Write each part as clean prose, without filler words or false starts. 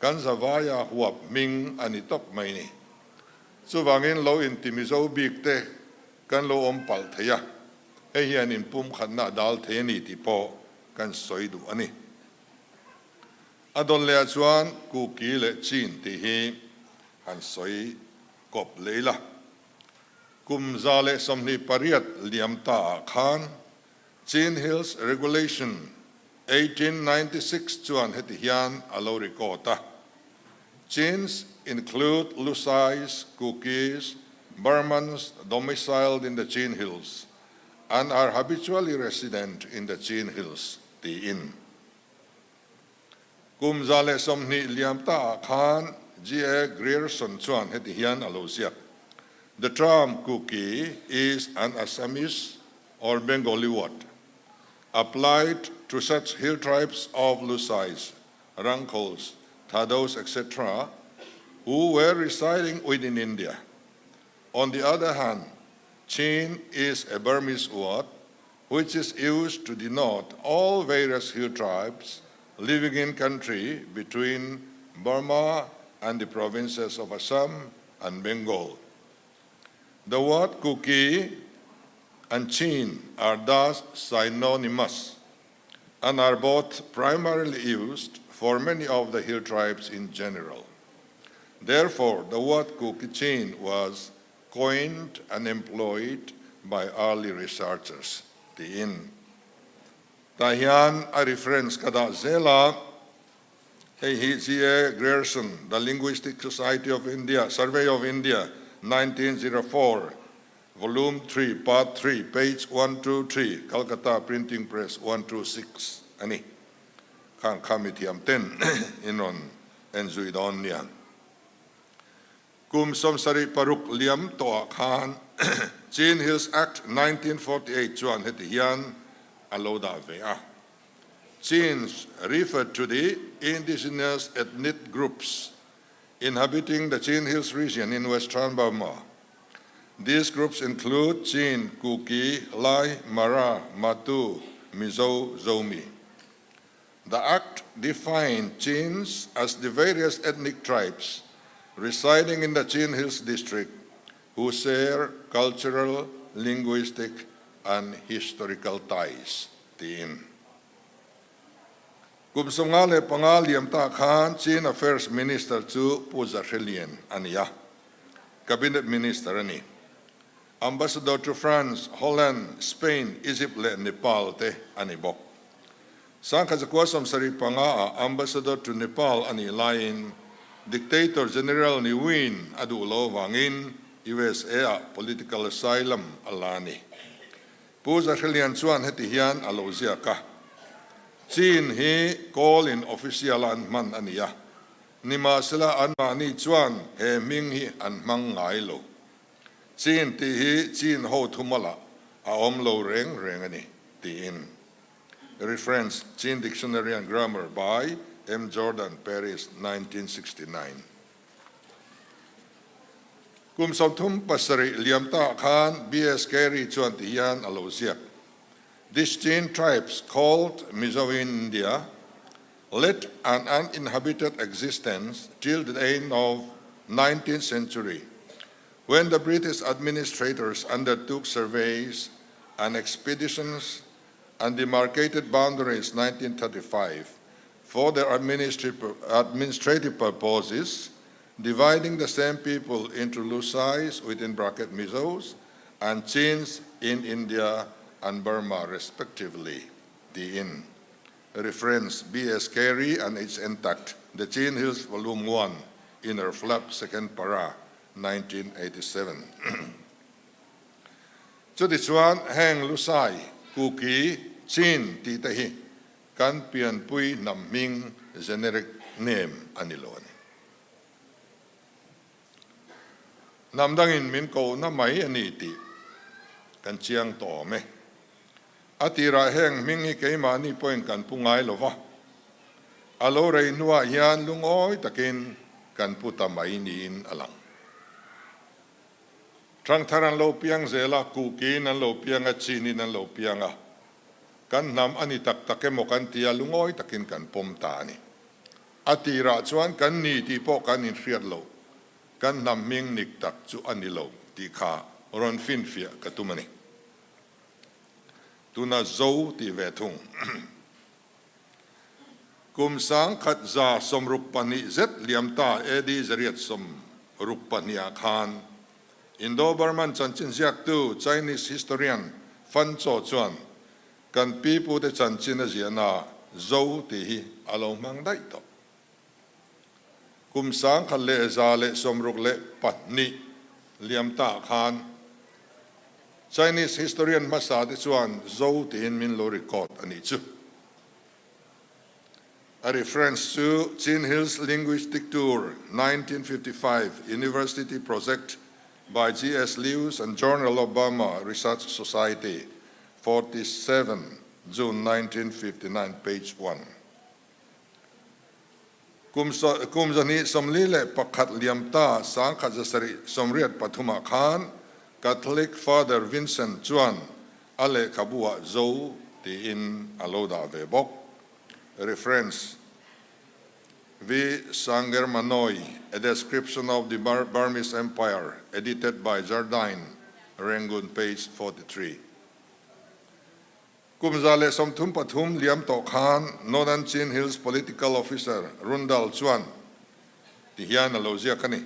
Kan zavaia huap hming a ni tawp mai ni. Chuvangin lo inti Mizo bik te kan lo awm palh thei a, hei hian inpumkhatna a dal thei a ni tih pawh kan sawi duh a ni. A dawn lehah chuan Kuki leh Chin tih hi han sawi kawp leh ila. Kum 128 liam ta ah khan Chin Hills Regulation 1896 chuan heti hian a lo record a, Chins include Lusais, Kukis, Burmans domiciled in the Chin Hills and are habitually resident in the Chin Hills tiin. Kum 120 liam ta ah khan G.A. Grierson chuan heti hian a lo ziak, The term Kuki is an Assamese or Bengali word applied to such hill tribes of Lusais, Rangkhols, Thados etc. who were residing within India. On the other hand, Chin is a Burmese word which is used to denote all various hill tribes living in country between Burma and the provinces of Assam and Bengal. The word Kuki and Chin are thus synonymous and are both primarily used for many of the hill tribes in general. Therefore, the word Kuki-Chin was coined and employed by early researchers tiin. Tah hian a reference ka dah zel a, hei hi G.A. Grierson, The Linguistic Society of India, Survey of India, 1904, Volume 3, Part 3, page 123, Calcutta Printing Press, 126 a ni. Khang kha mithiam ten in rawn en zui dawn nia. Kum 76 liam tawhah khan Chin Hills Act 1948 chuan heti hian a lo dah ve a. Chins referred to the indigenous ethnic groups inhabiting the Chin Hills region in western Burma. These groups include Chin, Kuki, Lai, Mara, Matu, Mizo, Zomi. The Act defined Chins as the various ethnic tribes residing in the Chin Hills district who share cultural, linguistic and historical ties tiin. Kum 55 liam ta khan Chin Affairs Minister chu Pu Za Hre Lian a ni a, Cabinet Minister a ni. Ambassador to France, Holland, Spain, Egypt leh Nepal te a ni bawk. 1975 ah Ambassador to Nepal a nih laiin Dictator General Ne Win a duh lo avangin USA ah political asylum a la a ni. Pu Za Hre Lian chuan heti hian a lo ziak a, Chin hi call in official a an hman a ni a, nimahsela anmahni chuan he hming hi an hmang ngai lo. Chin tih hi Chin ho thumalah a awm lo reng reng a ni, tiin. Reference, Chin Dictionary and Grammar by M. Jordan, Paris, 1969. Kum 37 liam ta khan B.S. Carey chuan ti hian a lo ziak. These Chin tribes called Mizo in India led an uninhabited existence till the end of 19th century, when the British administrators undertook surveys and expeditions and demarcated boundaries 1935 for their administrative purposes, dividing the same people into Lusais within bracket Mizos and Chins in India and Burma respectively. Tiin. Reference B.S. Carey and its intact, The Chin Hills Volume 1, Inner Flap, Second Para, 1987. Chutichuan heng Lusai, Kuki, Chin tih te hi kan pianpui hnam hming generic name a ni lo a ni. Hnam dangin min kohna mai a ni tih kan chiang tawh awm e. A tirah heng hming hi keimahni pawhin kan pu ngai lo va, a lo rei hnuah hian lungawi takin kan pu ta mai niin a lang. Thangthar an lo piang zel a, Kukiin an lo piang a, Chinin an lo piang a, kan hnam a ni tak tak emaw kan ti a, lungawi takin kan pawm ta a ni. A tirah chuan kan ni tih pawh kan inhriat loh, kan hnam hming nik tak chu a ni lo tih kha rawn finfiah ka tum a ni. Tuna Zo tih ve thung. Kum 1162 zet liam ta AD 862 ah khan Indo-Burman chanchin ziaktu Chinese historian Fan Cho chuan kan pi pute chanchin a ziahna Zo tih hi a lo hmang daih tawh. Kum 1162 liam ta khan Chinese historian hmasa te chuan Zo tiin min lo record a nih chu. A reference chu Chin Hills Linguistic Tour, 1955, University Project by GS Lewis and Journal of Burma Research Society, 47, June 1959, page 1. Kum 241 liam ta 1783 ah khan Catholic Father Vincent chuan a lehkhabu ah Zo tiin a lo dah ve bawk. Reference, V. Sangermanoi, A Description of the Burmese Empire, edited by Jardine, Rangoon, page 43. Kum 133 liam tawh khan Northern Chin Hills Political Officer Rundal chuan ti hian a lo ziak a ni.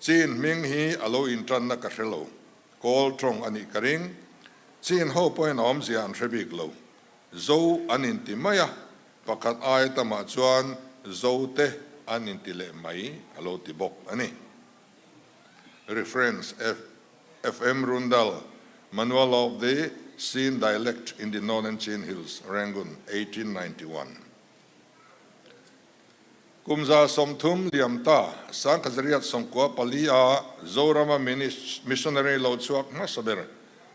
Chin hming hi a lo intanna ka hre lo. Kawl tawng a nih ka ring. Chin ho pawhin a awmzia an hre bik lo. Zo an inti mai a, pakhat aia tamah chuan Zo te an inti leh mai a lo ti bawk a ni. Reference, FM Rundal, Manual of the Chin Dialect in the Northern Chin Hills, Rangoon, 1891. Kum 130 liam ta, 1894 a Zorama Missionary lo chhuak hmasa ber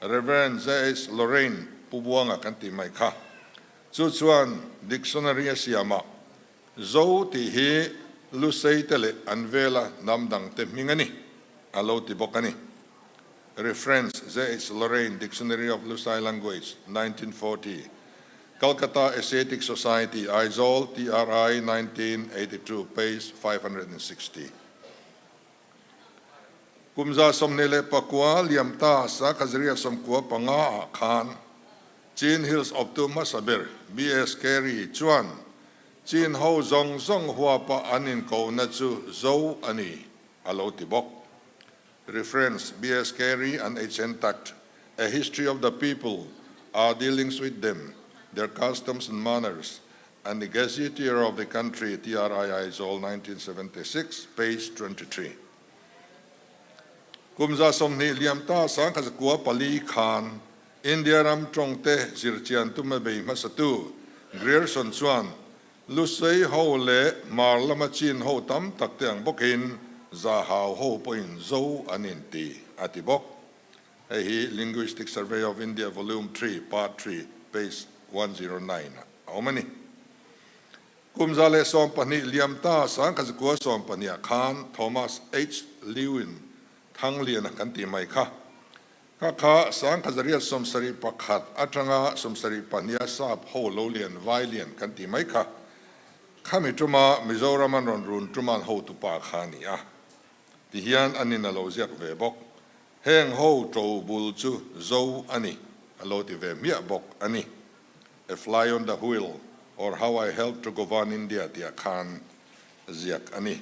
Rev. JH Lorraine Pu Buanga kan tih mai kha. Chu chuan dictionary a siamah Zo tih hi Lusei te leh an vela hnam dang te hming a ni, a lo ti bawk a ni. Reference, JH Lorraine, Dictionary of Lusai Language, 1940, Calcutta Asiatic Society, Aizawl, TRI, 1982, page 560. Kum 29 liam ta 1995 ah khan Chin Hills awptu hmasa ber BS Carey chuan Chin ho zawng zawng huapa an inkohna chu Zo a ni, a lo ti bawk. Reference, BS Carey and HN Tact, A History of the People, Our Dealings with Them, Their Customs and Manners, and the Gazetteer of the Country, TRI Aizawl, 1976, page 23. Kum 120 liam ta 1904 khan India ram tawng te zirchian tuma bei hmasatu Grierson chuan Lusei ho leh Hmar lama Chin ho tam tak te ang bawkin Zahau ho pawhin Zo an inti a ti bawk. Hei hi Linguistic Survey of India Volume 3 Part 3 page 109 ah a awm a ni. Kum 112 liam ta 1912 ah khan Thomas H. Lewin Thangliana kan tih mai kha Kha kha 1871 atanga 72 a sap ho lo lian vai lian kan tih mai kha. Khami tuma Mizoram an rawn run tuman hotupa kha a ni a. Tihian an in a lo ziak ve bawk. Heng ho to bul chu Zo a ni a lo ti ve hmiah bawk a ni. A Fly on the Wheel or How I Helped to Govern India tih ah khan ziak a ni.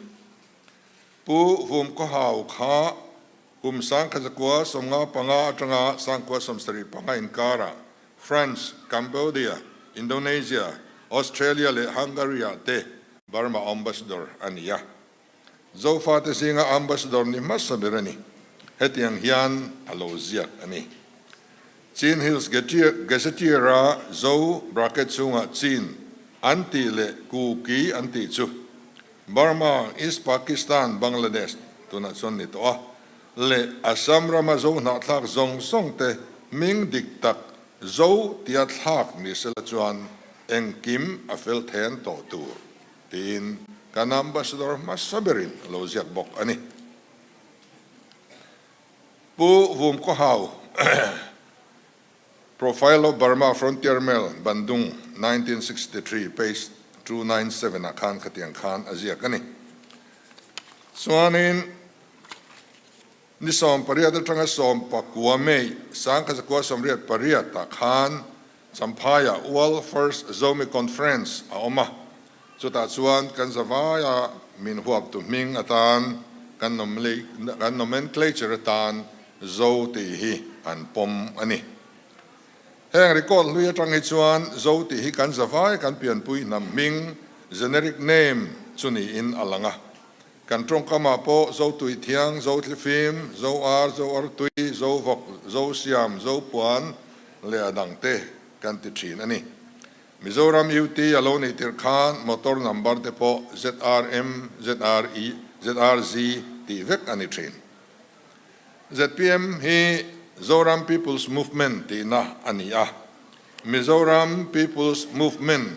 Pu Vumkhawhau kha kum 1995 atanga 1975 inkarah France, Cambodia, Indonesia, Australia leh Hungary ah te Burma Ambassador a ni a. Zofate zinga Ambassador ni hmasa ber a ni. Hetiang hian a lo ziak a ni. Chin Hills Gazetteer a Zo bracket chhungah Chin an tih leh Kuki an tih chu Burma, East Pakistan, Bangladesh tunah chuan ni tawh a, leh Assam rama Zo hnahthlak zawng zawng te hming dik tak Zo tia thlak ni sela chuan engkim a fel then tawh tur tiin kan Ambassador hmasa berin a lo ziak bawk a ni. Pu Vumkhawhau Profile of Burma Frontier Mail, Bandung, 1963, page 297 ah khan khatiang khan a ziak a ni. Chuanin ni 18 atanga 19 May 1988 ah khan Champhaiah World First Zomi Conference a awm a, chutah chuan kan zavaia min huaptu hming atan kan nomenclature atan Zo tih hi an pawm a ni. Heng record hlui atang hi chuan Zo tih hi kan zavai kan pianpui hnam hming, generic name, chu niin a lang a. Kan tawngkamah pawh Zo Tuithiang, Zo Thlifim, Zo Ar, Zo Artui, Zo Vawk, Zo Siam, Zo Puan leh a dangte kan ti thin a ni. Mizoram UT a lo nih tirh khan motor number te pawh ZRM, ZRE, ZRZ tih vek a ni thin. Zpm hi Zoram People's Movement tihna a ni a, Mizoram People's Movement,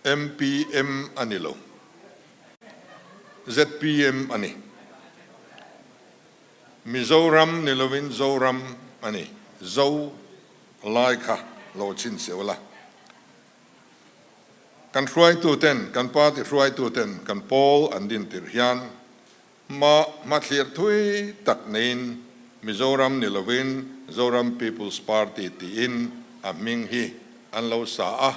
MPM, a ni lo. Zpm a ni. Mizoram ni lovin Zoram a ni. Zo lai kha lo chhinchhiau la. Kan hruaituten, kan party hruaituten kan pawl an din tirh hian Hma hmathlir thui tak neiin Mizoram ni lovin Zoram People's Party tiin a hming hi an lo sa a.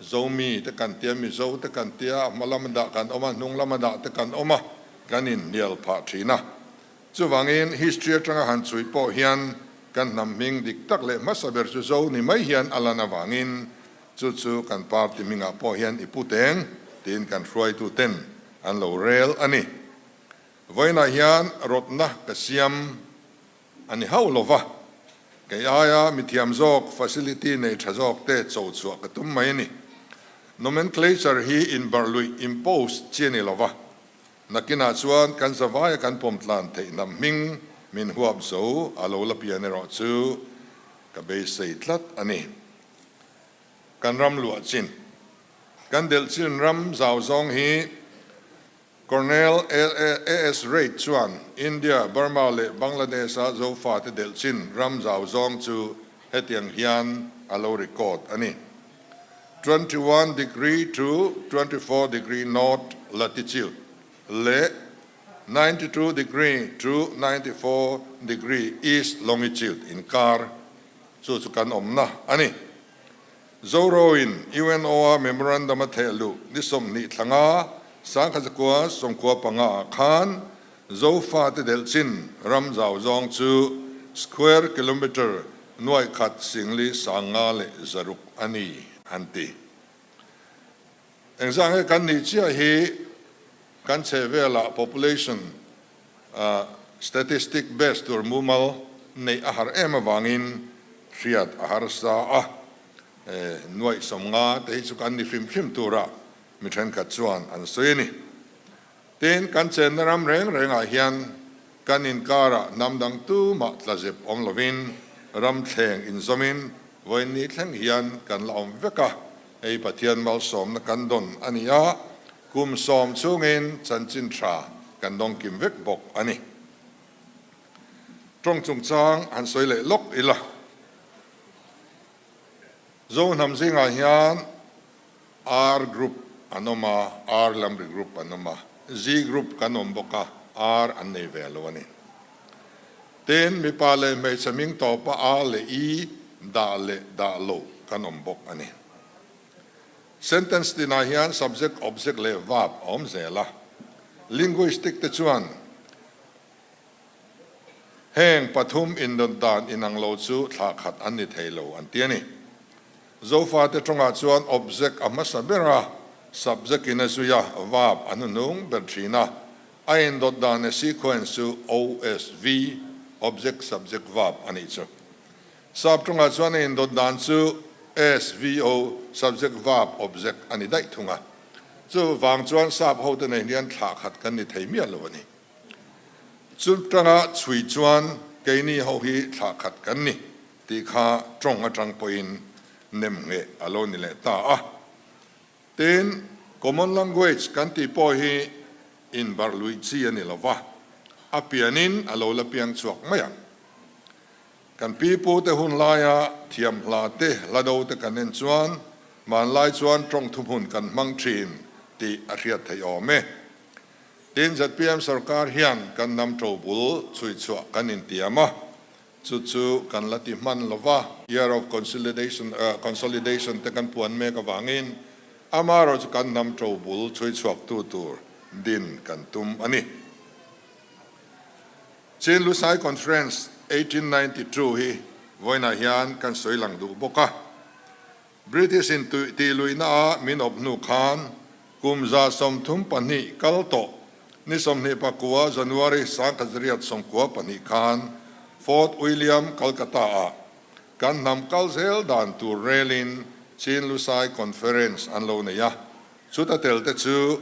Zomi te kan tia, Mizo te kan tia, a hma lama dah kan awm a, hnung lama dah te kan awm a, kan inhnial phah thin a. Chuvangin history atanga han chhui pawh hian kan hnam hming dik tak leh hmasa ber chu Zo ni mai hian a lan avangin chu chu kan party hmingah pawh hian i pu teng tiin kan hruaitu ten An lo rel a ni. Vawiinah hian rawtna ka siam a ni hauh lo va, kei aia mithiam zawk, facility nei tha zawk te cho chhuah ka tum mai a ni. Nomenclature hi inbarh luih, impose, chi a ni lo va, nakinah chuan kan zavaia kan pawm tlan theih hnam hming min huap zo a lo la pian erawh chu ka beisei tlat a ni. Kan ram luah chin. Kan delh chin ram zau zawng hi Colonel AS Reid chuan India, Burma leh Bangladesh-a Zofate delh chin ram zau zawng chu hetiang hian a lo record a ni, 21 degree to 24 degree north latitude leh 92 degree to 94 degree east longitude inkar chu chu kan awmna a ni. Zoroin UNO-a memorandum a theh luh ni 20 thlanga 1995 ah khan Zofate delh chin ram zau zawng chu square kilometre nuaih khat singli 56 a ni an ti. Engzah nge kan nih chiah hi kan chhehvelah population statistic base tur mumal neih a har em avangin hriat a harsa a, nuaih 50 te hi chu kan ni hrim hrim tura mi thenkhat chuan an sawi a ni. Tin, kan chenna ram reng rengah hian kan inkarah hnam dang tumah tlazep awm lovin ram thleng inzawmin vawiin thleng hian kan la awm vek a, hei Pathian malsawmna kan dawn a ni a, Kum sawm chungin chanchin tha kan dawng kim vek bawk a ni. Tawng chungchang han sawi leh lawk ila. Zo hnam zingah hian R group an awm a, R lamri group an awm a, Z group kan awm bawk a, R an nei ve lo a ni. Tin, mipa leh hmeichhe hming tawpa A leh I dah leh dah lo kan awm bawk a ni. Sentence tinah hian subject, object leh verb a awm zel a. Linguistic te chuan heng pathum indawt dan inang lo chu thlah khat an ni thei lo an ti a ni. Zofate tawngah chuan object a hmasa ber a, subject in a zui a, verb a hnuhnung ber thin a. A indawt dan a sequence chu OSV, object, subject, verb, a nih chu. Sap tawngah chuan a indawt dan chu SVO, subject, verb, object, a ni daih thung a. Chuvang chuan sap hote nei hian thlah khat kan ni thei miah lo a ni. Chu tanga chhui chuan keini ho hi thlah khat kan ni tih kha tawng atang pawhin nem ngheh a lo ni leh ta a. Tin, common language kan tih pawh hi inbarh luih chi a ni lo va, a pianin a lo la piang chhuak mai ang. Kan pi pute hun laia thiam hla te, hla do te kan en chuan Hmanlai chuan tawng thuhmun kan hmang thin tih a hriat theih awm e. Tin, zpm sorkar hian kan hnam ṭobul chhuichhuah kan intiam a, chu chu kan la ti hman lo va. Year of Consolidation Consolidation te kan puan mek avangin amaherawh chu kan hnam ṭobul chhuichhuaktu tur din kan tum a ni. Chin Lusai Conference 1892 hi vawiinah hian kan sawi lang duh bawk a. British in tih luihna a min awp hnu khan kum 32 kal tawh ni 29 January 1992 khan Fort William Calcutta ah kan hnam kal zel dan tur relin Chin Lusai Conference an lo nei a. Chuta tel te chu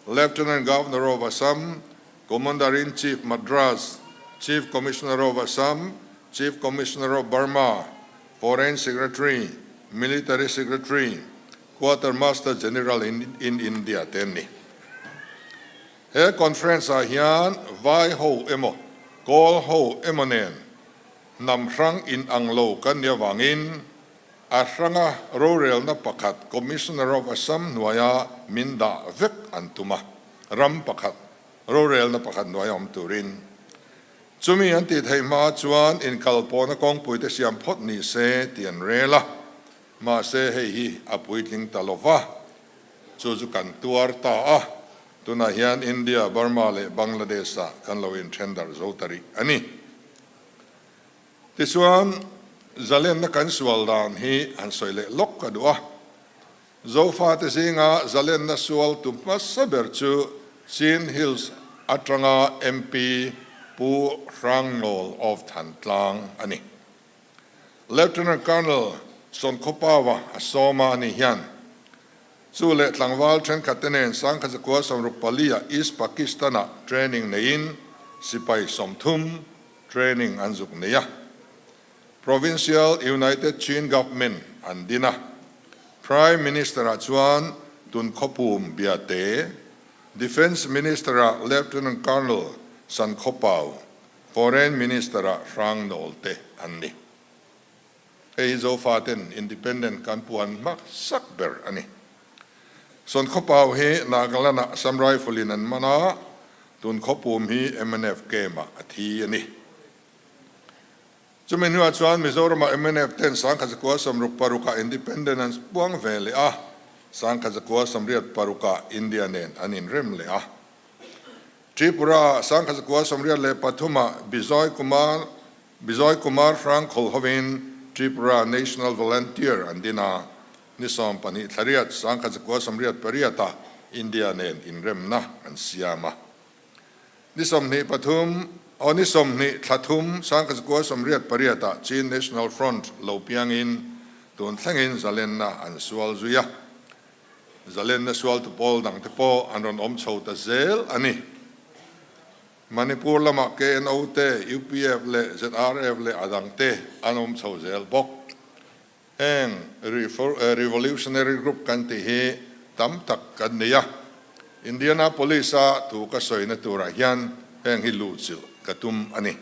Lieutenant Governor of Assam, Commander-in-Chief Madras, Chief Commissioner of Assam, Chief Commissioner of Burma, Foreign Secretary, Military Secretary, Quarter Master General in in India te an ni. He conference ah hian vai ho emaw, kawl ho emaw nen hnam hrang in ang lo kan nih avangin a hranga rorelna pakhat Commissioner of Assam hnuaia min dah vek an tum a, ram pakhat rorelna pakhat hnuaia awm turin. Chumi an tih theih hma chuan inkalpawhna kawngpuite siam phawt ni se tih an rel a, mahse hei hi a puitling ta lo va, chu chu kan tuar ta a, tunah hian India, Burma leh Bangladesh-ah kan lo inthen darh zo ta rih a ni. Tichuan, zalenna kan sual dan hi han sawi leh lawk ka duh a, Zofate zinga zalenna sualtu hmasa ber chu Chin Hills atanga MP Pu Hrangnawl of Thantlang a ni. Lieutenant Colonel Sawnkhawpaua a sawm a ni hian chu leh tlangval thenkhatte nen Sangkhazakua 64-ah East Pakistan-ah training neiin sipai 30 training an zuk nei a. Provincial United Chin Government an din a, Prime Minister-ah chuan tun khawpum Biate, Defence Minister-ah Lieutenant Colonel San Khawpau, Foreign Minister-ah Hrang Nawl te an ni. Hei hi Zofaten Independent kan puan hmasak ber a ni. Sawn Khawpau hi Nagaland-ah Assam Rifle-in an man a, tun khawpum hi mnf camp-ah a thi a ni. Chumi hnuah chuan Mizoramah mnf ten 1966-ah Independent an puang ve leh a, 1986-ah India nen an inrem leh a. Tripura-ah 1983-ah Bijoy Kumar Bijoy Kumar Hrangkhawl hovin Tripura National Volunteer an din a, ni 12 thlariat 1988-ah India nen inremna an siam a. Ni 23 aw ni 20 thla thum 1988 ah Chin National Front lo piangin tun thlengin zalenna an sual zui a. Zalenna sualtu pawl dangte pawh an rawn awm chho ta zel a ni. Manipur lamah KNO te, UPF leh ZRF leh a dangte an awm chho zel bawk. Heng revolutionary group kan tih hi tam tak kan nei a, Indianapolis-a thu ka sawina turah hian heng hi luhchilh ka tum a ni.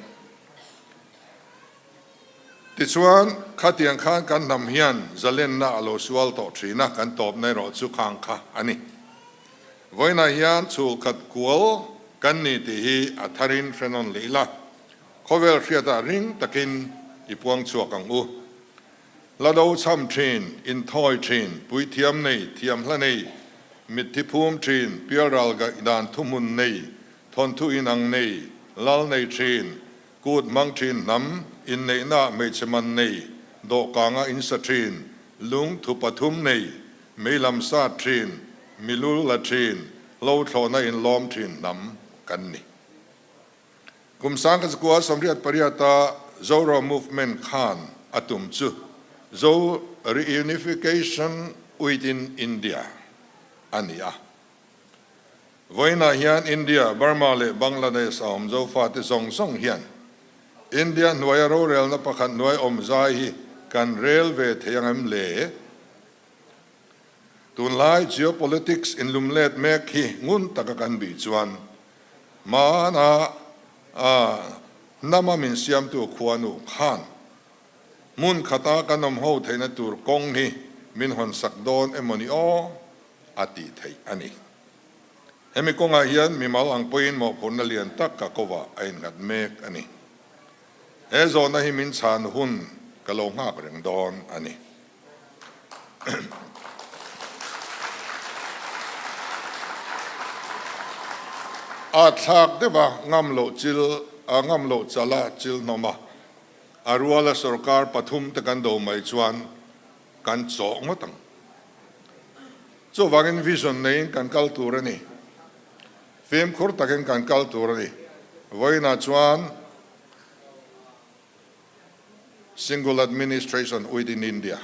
Tichuan, khatiang khan kan hnam hian zalenna a lo sual tawh thin a, kan tawpna erawh chu khang kha a ni. Vawiinah hian chhulkhat kual kan ni tih hi a tharin hre nawn leh ila, Khawvel hriatah ring takin i puang chhuak ang u. Hla do chham thin, inthawi thin, puithiam nei, thiamhla nei, mitthi phum thin, pialral gaihdan thuhmun nei, thawnthu inang nei, lal nei thin, kut hmang thin hnam, inneihna hmeichhe man nei, dawhkanga insa thin, lung thu pathum nei, meilam sat thin, milul la thin, hlo thlawhna inlawm thin hnam kan ni. Kum 1988-a Zoro Movement khan a tum chu Zo Reunification within India a ni a. Vawiinah hian India, Burma leh Bangladesh a awm Zofate zawng zawng hian India hnuaia rorelna pakhat hnuai awm zai hi kan rel ve thei ang em le? Tunlai geopolitics inlumlet mek hi ngun taka kan bih chuan Hmana hnama min siamtu khuanu khan hmun khata kan awm ho theihna tur kawng hi min hawn sak dawn emaw ni aw? a tih theih a ni. Hemi kawngah hian mimal ang pawhin mawhphurhna lian tak ka kovah a innghat mek a ni. He zawhna hi min chhan hun ka lo nghak reng dawn a ni. A thlak deuh a, ngam loh chil, a ngam loh chal a chil hnawm a, a ruala sorkar pathum te kan do mai chuan kan chawh ngawt ang. Chuvangin vision neiin kan kal tur a ni. Fimkhur takin kan kal tur a ni. Vawiinah chuan Single Administration within India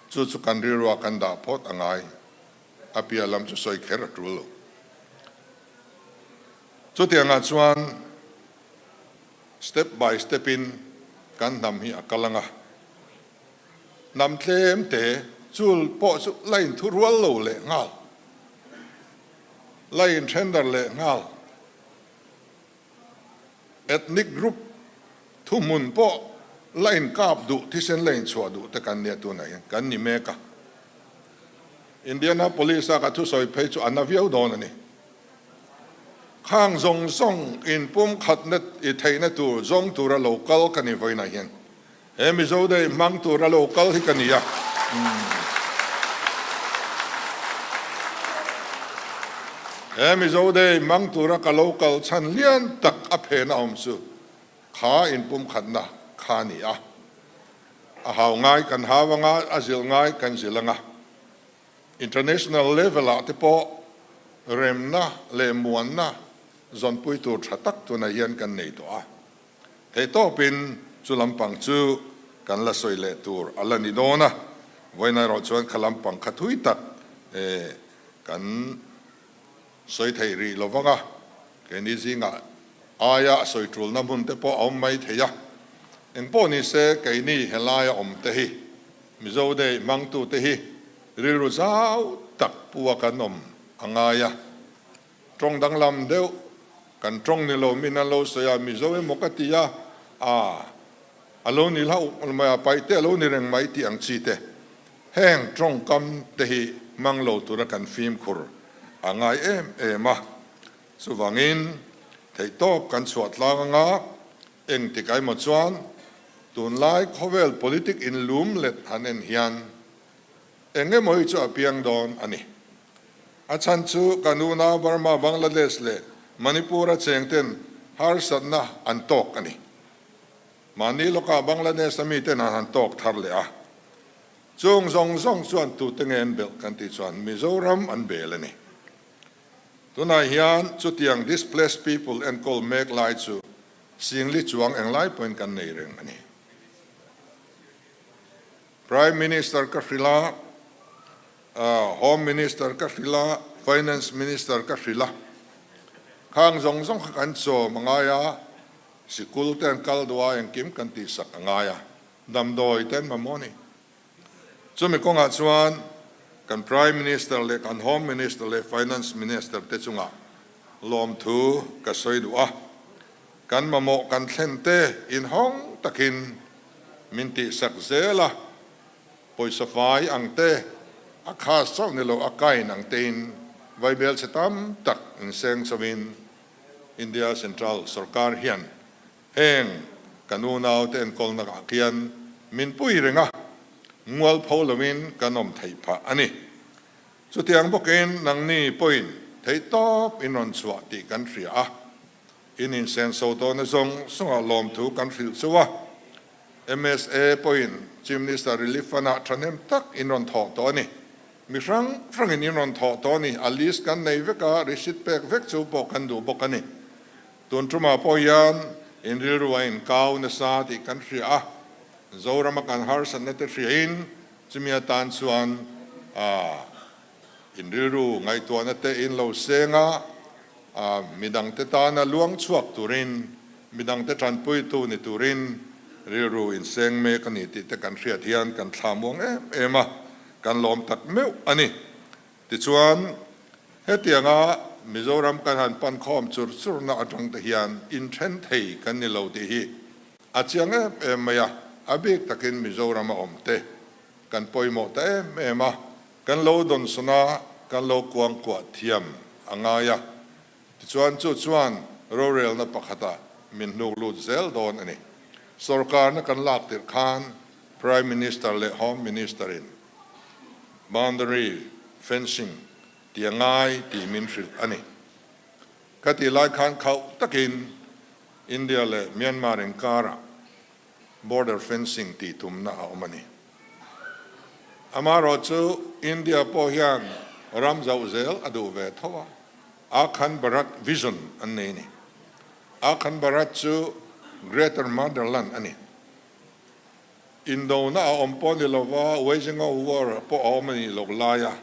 chu chu kan rilruah kan dah phawt a ngai. A piah lam chu sawi kher a tul lo. Chutiangah chuan step by step in kan hnam hi a kal ang a. Hnam tlem te chul pawh chu la inthu rual lo leh nghal, la inthen-dar leh nghal. Ethnic group thuhmun pawh la inkap duh, thisen la inchhuah duh te kan nia tunah hian kan ni mek a. Indianapolis-a ka thusawi phei chu a na viau dawn a ni. Khang zawng zawng inpumkhatna i theihna tur zawng tura lo kal ka ni vawiinah hian. He Mizo Day hmang tura lo kal hi ka ni a. He Mizo Day hmang tura ka lo kal chhan lian tak a phen a awm chu kha inpumkhatna kha a ni a. A hau ngai kan hau anga, a zilh ngai kan zilh anga. International level ah te pawh remna leh muanna zawnpui tur tha tak tunah hian kan nei tawh a. Theihtawpin chu lampang chu kan la sawi leh tur a la ni dawn a, vawiin erawh chuan kha lampang kha thui tak kan sawi theih rih lo vang a, keini zingah aia a sawi tulna hmun te pawh a awm mai thei a. Engpawh ni se keini helaia awm te hi Mizo Day hmangtute hi rilru zau tak pu a kan awm a ngai a. Tawng danglam deuh kan tawng ni lo min an lo sawi a, Mizo emaw ka ti a, a a lo ni hlauh mai a, paih te a lo ni reng mai tih ang chi te. Heng tawngkam te hi hmang lo tura kan fimkhur a ngai em em a, chuvangin theihtawp kan chhuah tlang anga engtik emaw chuan tunlai khawvel politic inlum let han en hian Eng emaw hi chu a piang dawn a ni. A chhan chu kan unau Burma, Bangladesh leh Manipur-a chengten harsatna an tawk a ni. Mahni lawkah Bangladesh-a miten an han tawk thar leh a. Chung zawng zawng chuan tute nge an belh kan tih chuan Mizoram an bel a ni. Tunah hian chutiang displaced people enkawl mek lai chu Singli chuang englai pawhin kan nei reng a ni. Prime Minister ka hrilh a, Home Minister ka hrilh a, Finance Minister ka hrilh a. Khang zawng zawng kha kan chawm a ngai a, sikul te an kal duh a, engkim kan tihsak a ngai a, damdawi te an mamawh a ni. Chumi kawngah chuan kan Prime Minister leh kan Home Minister leh Finance Minister te chungah lawmthu ka sawi duh a, kan mamawh kan thlen te inhawng takin Min tihsak zel a, pawisa fai ang te, a khas chauh ni lo a kain ang tein vaibel chhe tam tak inseng chauhin India Central Sorkar hian heng kan unaute enkawlna ah khian min pui reng a, mualpho loin kan awm theih phah a ni. Chutiang bawkin nangni pawhin theihtawp in rawn chhuah tih kan hria a. In insenso tawhna zawng zawngah lawmthu kan hrilh chauh a, MSA pawhin Chief Minister Relief Fund-ah thahnem tak in rawn thawh tawh a ni. Mi hrang hrangin in rawn thawh tawh a ni. A list kan nei vek a, receipt pek vek chu pawh kan duh bawk a ni. Tun tumah pawh hian in rilru a inkau nasa tih kan hria a, Zorama kan harsatna te hriain chumi atan chuan in rilru ngaihtuahna te in lo seng a, Midangte tana luang chhuak turin, midangte tanpuitu ni turin rilru inseng mek a ni tih te kan hriat hian kan thla muang em em a, kan lawm tak meuh a ni. Tichuan, hetianga Mizoram kan han pan khawm chur churna atang te hian inthen thei kan ni lo tih hi a chiang em em mai a, a bik takin Mizorama awm te. kan pawimawh ta em em a, kan lo dawnsawn a, kan lo kuangkuah thiam a ngai a. Tichuan chu chuan rorelna pakhatah min hnuk lut zel dawn a ni. Sorkarna kan lak tirh khan Prime Minister leh Home Minister in boundary fencing ti a ngai tih min hrilh a ni. Ka tih lai khan khauh takin India leh Myanmar inkarah border fencing tih tumna a awm a ni. Amaherawh chu India pawh hian ram zauh zel a duh ve tho a, Akhand Bharat vision an nei a ni. Akhand Bharat chu Greater Motherland a ni. Indona a awm pawh ni lova, waging of war pawh a awm a nih loh laia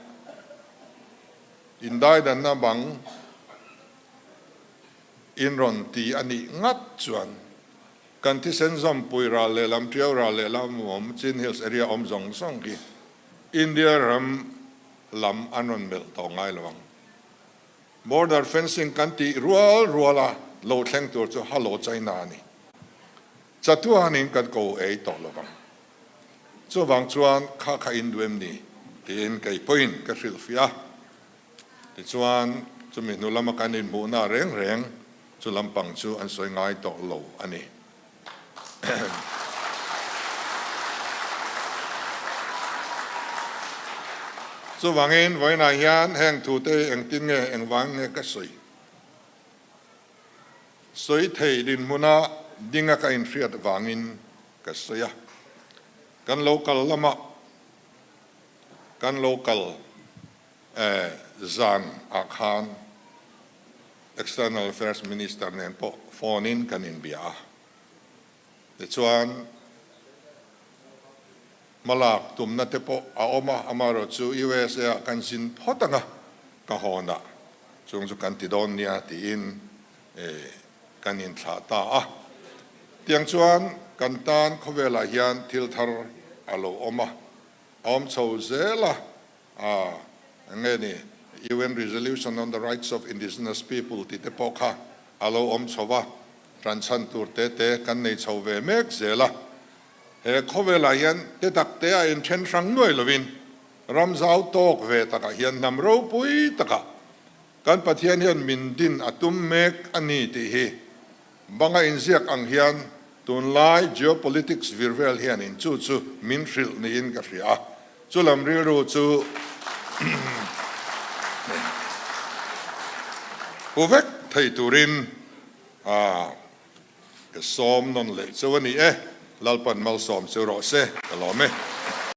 indaidanna bang in rawn ti a nih ngat chuan Kan thisen zawmpui ral lehlam, Tiau ral lehlam awm, Chin Hills area awm zawng zawng hi India ram lam an rawn melh tawh ngai lo ang. Border fencing kan tih rual rual a lo thleng tur chu Hello China a ni. Chatuanin kan ko ei tawh lo vang. Chuvang chuan kha kha in duh em ni? tiin kei pawhin ka hrilhfiah a. Tichuan, chumi hnu lama kan inhmuhna reng reng chu lampang chu an sawi ngai tawh lo a ni. Chuvangin, vawiinah hian heng thute hi engtin nge, engvang nge ka sawi? Sawi thei dinhmuna dinga ka inhriat vangin ka sawi a. Kan lo kal lamah kan lo kal Zan ah khan External Affairs Minister nen pawh phone in kan inbia a, tichuan hmalak tumna te pawh a awm a, amaherawh chu USA ah kan zin phawt ang a, ka hawn ah chung chu kan ti dawn nia tiin kan inthlah ta a. Tiang chuan kan tan khawvelah hian thil thar a lo awm a, a awm chho zel a. A nge ni, UN Resolution on the Rights of Indigenous People tih te pawh kha a lo awm chho va, ṭanchhan tur te te kan nei chho ve mek zel a. He khawvelah hian te tak te a inṭhen hrang nuai lovin ram zau tawk ve takah hian hnam ropui takah kan Pathian hian min din a tum mek a ni tih hi banga inziak ang hian tunlai geopolitics vir vel hianin chu chu min hrilh niin ka hria a. Chu lam rilru chu pu vek thei turin ka sawm nawn leh cheu a ni e. Lalpan malsawm cheu rawh se, ka lawm e.